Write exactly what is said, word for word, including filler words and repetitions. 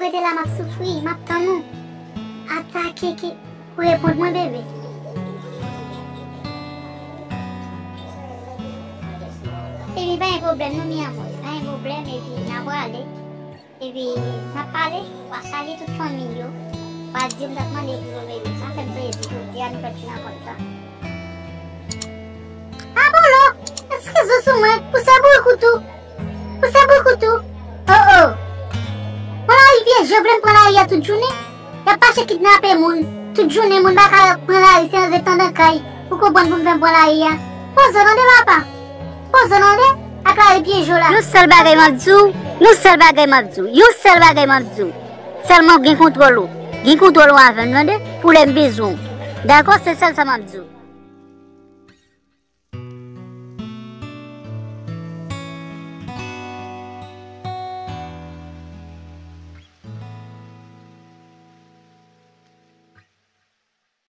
Rete la, m ap soufri, m ap tann ou. Atake ki pou reponn mwen, bebe. Epi pa gen pwoblèm non, mi amor, pa gen pwoblèm, epi n a prale. Epi n ap pale, w a salye tout fanmi yo. W a di m t ap mande pou yo, bebe. Sa fè m plezi jodi a nou fè ti rankont sa. Apolo, eskize w sou mwen, pouse boukoutou. Pouse boukoutou. Oh oh. Pran lari vye je, vle m pran lari a tout jounen. Y ap mache kidnape moun. Tout jounen moun pa ka pran lari, se ret anndan kay. Ou konprann pou m fè m pran lari a. Poze w tande papa. Poze w tande. Ak lari pye je w la. Yon sèl bagay m ap di w. Yon sèl bagay m ap di w. Yon sèl bagay m ap di w. Sèlman gen kontwòl ou. Gen kontwòl ou avè m tande. Pou lè m bezwen w. Dakò, se sèl sa m ap di w.